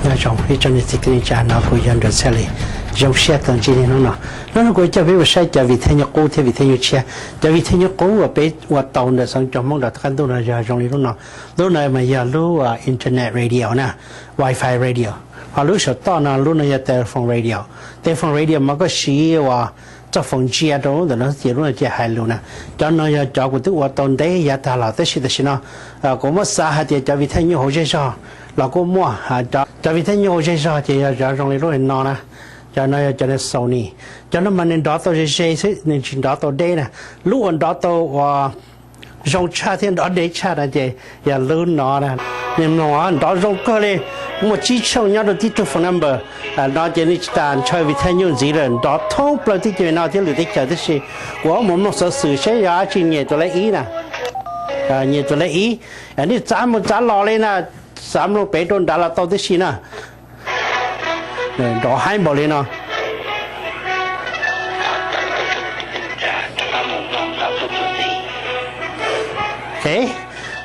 Nyob zoo ib tsoom niam txiv kwv tij neej tsa, no kuv yog Nruas Txhiaj Lis. Zoo siab tau ntsib nej hnub no. Hnub no kuv coj peb mus saib cov video nyuj qub thiab video nyuj tshiab. Cov video nyuj qub uas peb ua tau ntawm xeev cov Hmoob rau tom qab ntuj no yog zoo li lub no. Lub no mas yog lub internet radio na, wifi radio. Ho lub saum toj no, lub no yog telephone radio. Telephone radio mas koj siv uas txoj foos ntsia rau ntawm no ces lub no ces hais lus na. Cov no yog cov kuv twb ua tau ntev yav tag los, tab sis tam sim no kuv muab xav hais tias cov video nyuj hauv zej zog los kuj muaj. Cov video nyuj hauv zej zog ces yog cov zoo li lub no na. Cov no yog cov Sony. Cov no mas nws nrov tau ze ze xwb, nws tsis nrov tau deb na. Lub uas nrov tau uas zoo tshaj thiab nrov deb tshaj no ces yog lub no na. Nej mloog, nrov zoo kawg li. Muaj tsib tshooj nyob rau tib tug phone number no ces nej tsis tas ntshaw video nyuj ntxiv lawm, nrov thoob plaws teb chaws no thiab lwm teb chaws tib si. Kuv mus mloog xov xwm seb yog dab tsi nyiam tus lej ib na. Nyiam tus lej ib. Nej txav mus txav los li na, txav mloog pem rau nrad los tau tib si na. Nrov haib npaum li no.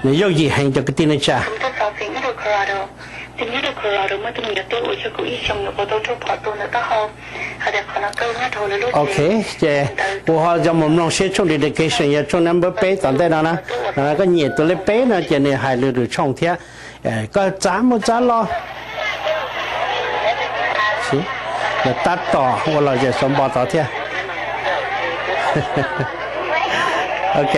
Nws yooj yim heev cov kwv tij neej tsa. Ok, ces kuv ho yuav mus mloog seb tshooj dedication yog tshooj number peb tom ntej no na. Koj nyiam tus lej peb no ces nws hais lus lwm tshooj thiab. Koj txav mus txav los. Lawv tab tom ua lom zem xov npo tod thiab. Ok.